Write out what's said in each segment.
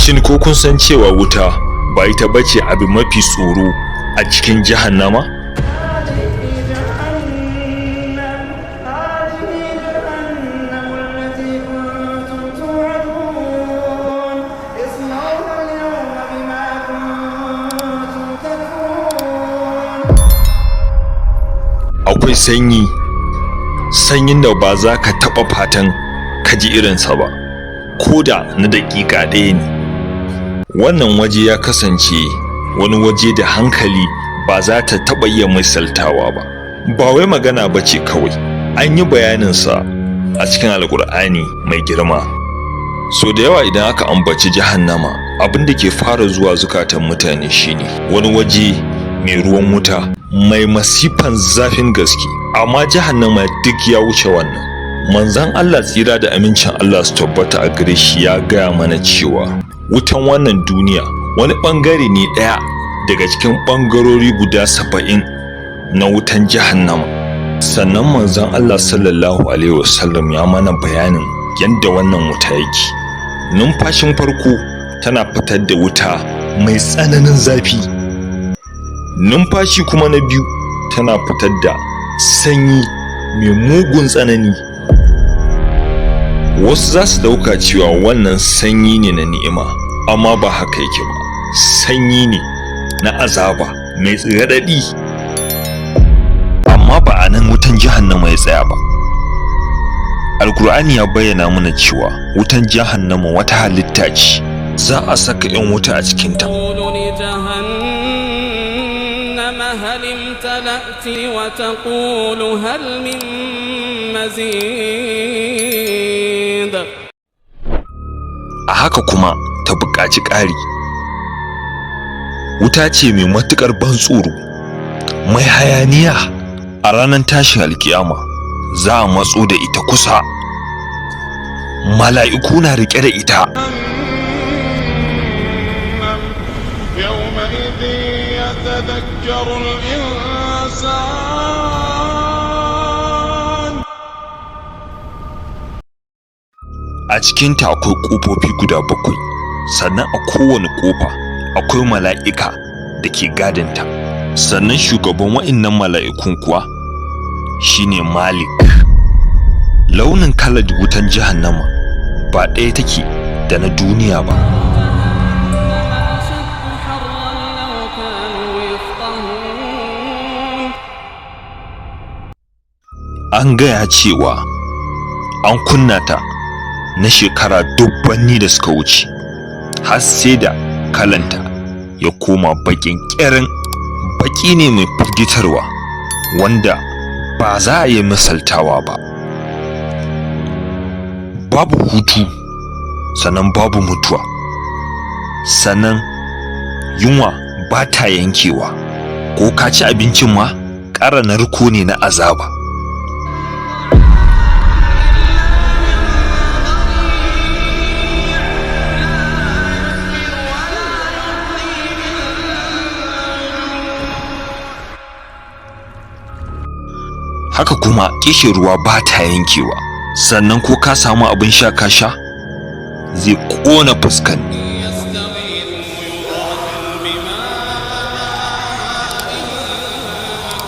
Shin ko kun san cewa wuta ba ita bace abu mafi tsoro a cikin jahannama? جهنم هذه جهنم التي كنتم توعدون اصلوها اليوم بما كنتم تكفرون. Akwai sanyi, sanyin da ba za ka taɓa fatan ka ji irinsa ba, ko da na daƙiƙa ɗaya ne. Wannan waje ya kasance wani waje da hankali ba za ta taɓa iya misaltawa ba. Ba wai magana ba ce kawai, an yi bayaninsa a cikin Alƙur'ani mai girma. So da yawa idan aka ambaci jahannama, abin da ke fara zuwa zukatan mutane shine wani waje mai ruwan wuta mai masifan zafin gaske. Amma jahannama duk ya wuce wannan. Manzon Allah, tsira da amincin Allah su tabbata a gare shi, ya gaya mana cewa wutan wannan duniya wani bangare ne ɗaya daga cikin bangarori guda 70 na wutan jahannama. Sannan manzon Allah sallallahu alaihi wasallam ya mana bayanin yadda wannan wuta yake. Numfashin farko tana fitar da wuta mai tsananin zafi, numfashi kuma na biyu tana fitar da sanyi mai mugun tsanani. Wasu za su dauka cewa wannan sanyi ne na ni'ima, amma ba haka yake ba. Sanyi ne na azaba mai raɗaɗi. Amma ba a nan wutan jahannama ya tsaya ba. Alkur'ani ya bayyana mana cewa wutan jahannama wata halitta ce, za a saka 'yan wuta a cikinta. تقول لجهنم هل امتلأت وتقول هل من مزيد. A haka kuma ta buƙaci ƙari. Wuta ce mai matuƙar ban tsoro, mai hayaniya. A ranar tashin alkiyama za a matso da ita kusa, mala'iku na riƙe da ita. يومئذ يتذكر الإنسان. A cikinta akwai ƙofofi guda bakwai, sannan a kowane ƙofa akwai mala'ika da ke gadinta. Sannan shugaban wa'innan mala'ikun kuwa shine Malik. Launin kalar wutan jahannama ba ɗaya take da na duniya ba. أشد حرا لو كانوا يفقهون. An gaya cewa an kunna ta na shekara dubbanni da suka wuce, har sai da kalanta ya koma baƙin ƙirin. Baƙi ne mai firgitarwa wanda ba za a iya misaltawa ba. Babu hutu, sannan babu mutuwa, sannan yunwa ba ta yankewa. Ko ka ci abincin ma, ƙara narko ne na azaba. Haka kuma kishin ruwa ba ta yankewa, sannan ko ka samu abin sha ka sha, zai ƙona fuskan. يستغيثوا يغاثوا بماء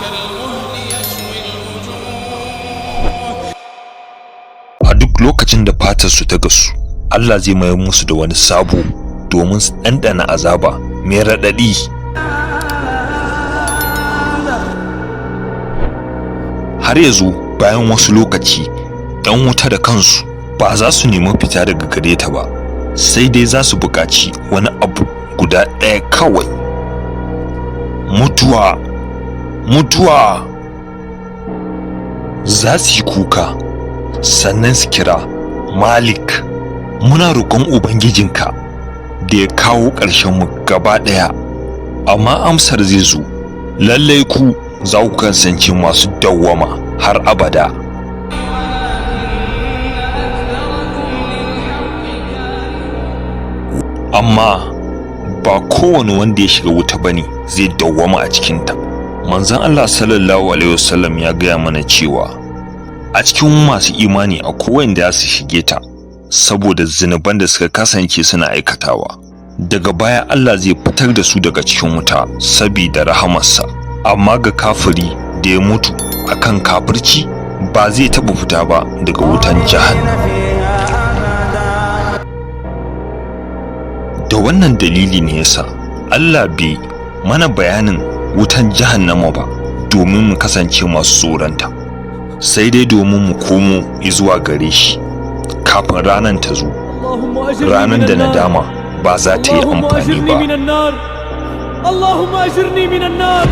كالمهل يشوي الوجوه. A duk lokacin da fatar su ta gasu, Allah zai mayar musu da wani sabo domin su ɗanɗana azaba mai raɗaɗi. Har ya zo bayan wasu lokaci, 'yan wuta da kansu ba za su nemi fita daga gare ta ba, sai dai za su buƙaci wani abu guda ɗaya kawai: mutuwa, mutuwa. Za su yi kuka, sannan su kira Malik: "Muna roƙon ubangijinka da ya kawo ƙarshenmu gaba ɗaya." Amma amsar zai zo: "Lallai ku za ku kasance masu dawwama har abada." أكثركم للحق كارهون. Amma ba kowane wanda ya shiga wuta bane zai dawwama a cikinta. Manzon Allah sallallahu alaihi wasallam ya gaya mana cewa a cikin masu imani akwai wanda za su shige ta saboda zunuban da suka kasance suna aikatawa. Daga baya Allah zai fitar da su daga cikin wuta sabida rahamarsa. Amma ga kafiri da ya mutu akan kafirci, ba zai taɓa fita ba daga wutan jahannama. فيها أبدا. Da wannan dalili ne yasa Allah bai mana bayanin wutan jahannama ba domin mu kasance masu tsoronta, sai dai domin mu komo zuwa gare shi kafin ranar ta zo, اللهم أجرني ranar من da النار. nadama ba za ta yi اللهم amfani أجرني ba. من النار. اللهم أجرني من النار.